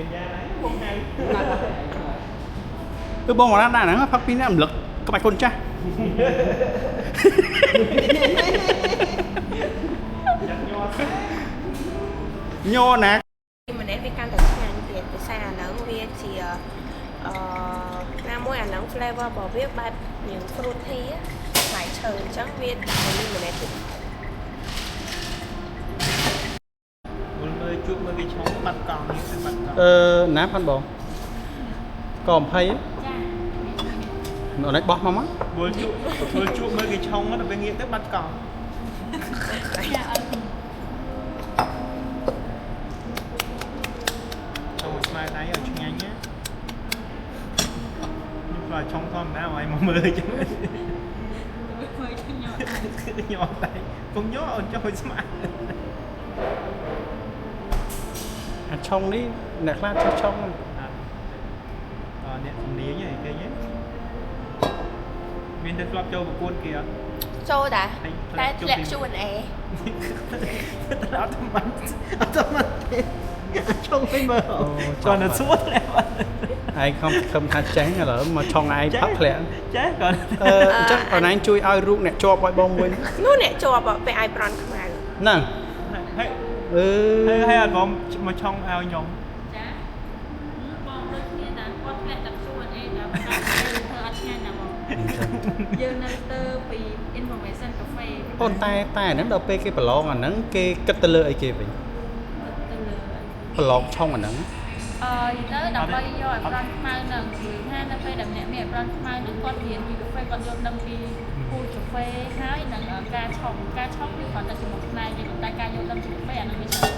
មានយ៉ាងហ្នឹងបងហៅ គឺបងរ៉ាដាក់ហ្នឹងផឹកពីរនាក់រំលឹកក្បាច់កូនចាស់ យ៉ាងញ័រ ញ័រណា ម្នាក់វាកាន់តែឆ្ងាញ់ទៀតដោយសារអាហ្នឹងវាជាអឺណាមួយអាហ្នឹង flavor របស់វាបែបរៀង fruity ផ្លែឈើអញ្ចឹងវាដាក់ឲ្យម្នាក់ទៀត មុនមើលជួបមើលគេឆុងបាត់កង់នេះបាត់កង់ អឺណាផាន់បងក20 ចា អត់បោះមកមក មើលជួបមើលជួបមើលគេឆុងដល់ពេលងាកទៅបាត់កង់ ចាអត់ ឆុងស្មើដៃឲ្យឆ្ងាញ់ណាខ្ញុំខ្លាចឆុងធម្មតាឲ្យមកមើលអញ្ចឹង មើលញ៉ាំ ញ័រដៃកុំញ័រអូនចង់ឲ្យស្មើ អាឆុងនេះអ្នកខ្លះចេះឆុងហ្នឹង អត់អ្នកជំនាញហីគេហ៎មានតែធ្លាប់ចូលប្រកួតគេអត់ ចូលដែរតែធ្លាក់ Q&A តែអត់តែមិនអត់តែមិនទេឆុងវិញមើលគាត់នៅសួរធ្លាក់បាត់ ឯងខំខំថាចេះឥឡូវមកឆុងឯងផឹកធ្លាក់ ចេះគាត់ អឺអញ្ចឹងអូនឯងជួយឲ្យរូបអ្នកជាប់ឲ្យបងមួយ នោះអ្នកជាប់ពេលឲ្យប្រន់ខ្មៅ ហ្នឹង ហើយ អឺ ហើយអត់បងមកឆុងឲ្យខ្ញុំ ចាបងដូចគ្នាតែគាត់ធ្លាក់តែ Q&A តែតែធ្វើអត់ឆ្ងាញ់ណាបងយើងនៅទៅពី information cafe អូនតែតែហ្នឹងដល់ពេលគេប្រឡងអាហ្នឹងគេគិតទៅលើអីគេវិញ ទៅលើ ប្រឡងឆុងអាហ្នឹង អឺនិយាយទៅដើម្បីយកឲ្យប្រន់ខ្មៅនឹងគឺថានៅពេលដែលអ្នកមានឲ្យប្រន់ខ្មៅនឹងគាត់រៀនពីកាហ្វេគាត់យល់ដឹងពីពូជកាហ្វេហើយនឹងការឆុងការឆុងវាគ្រាន់តែជា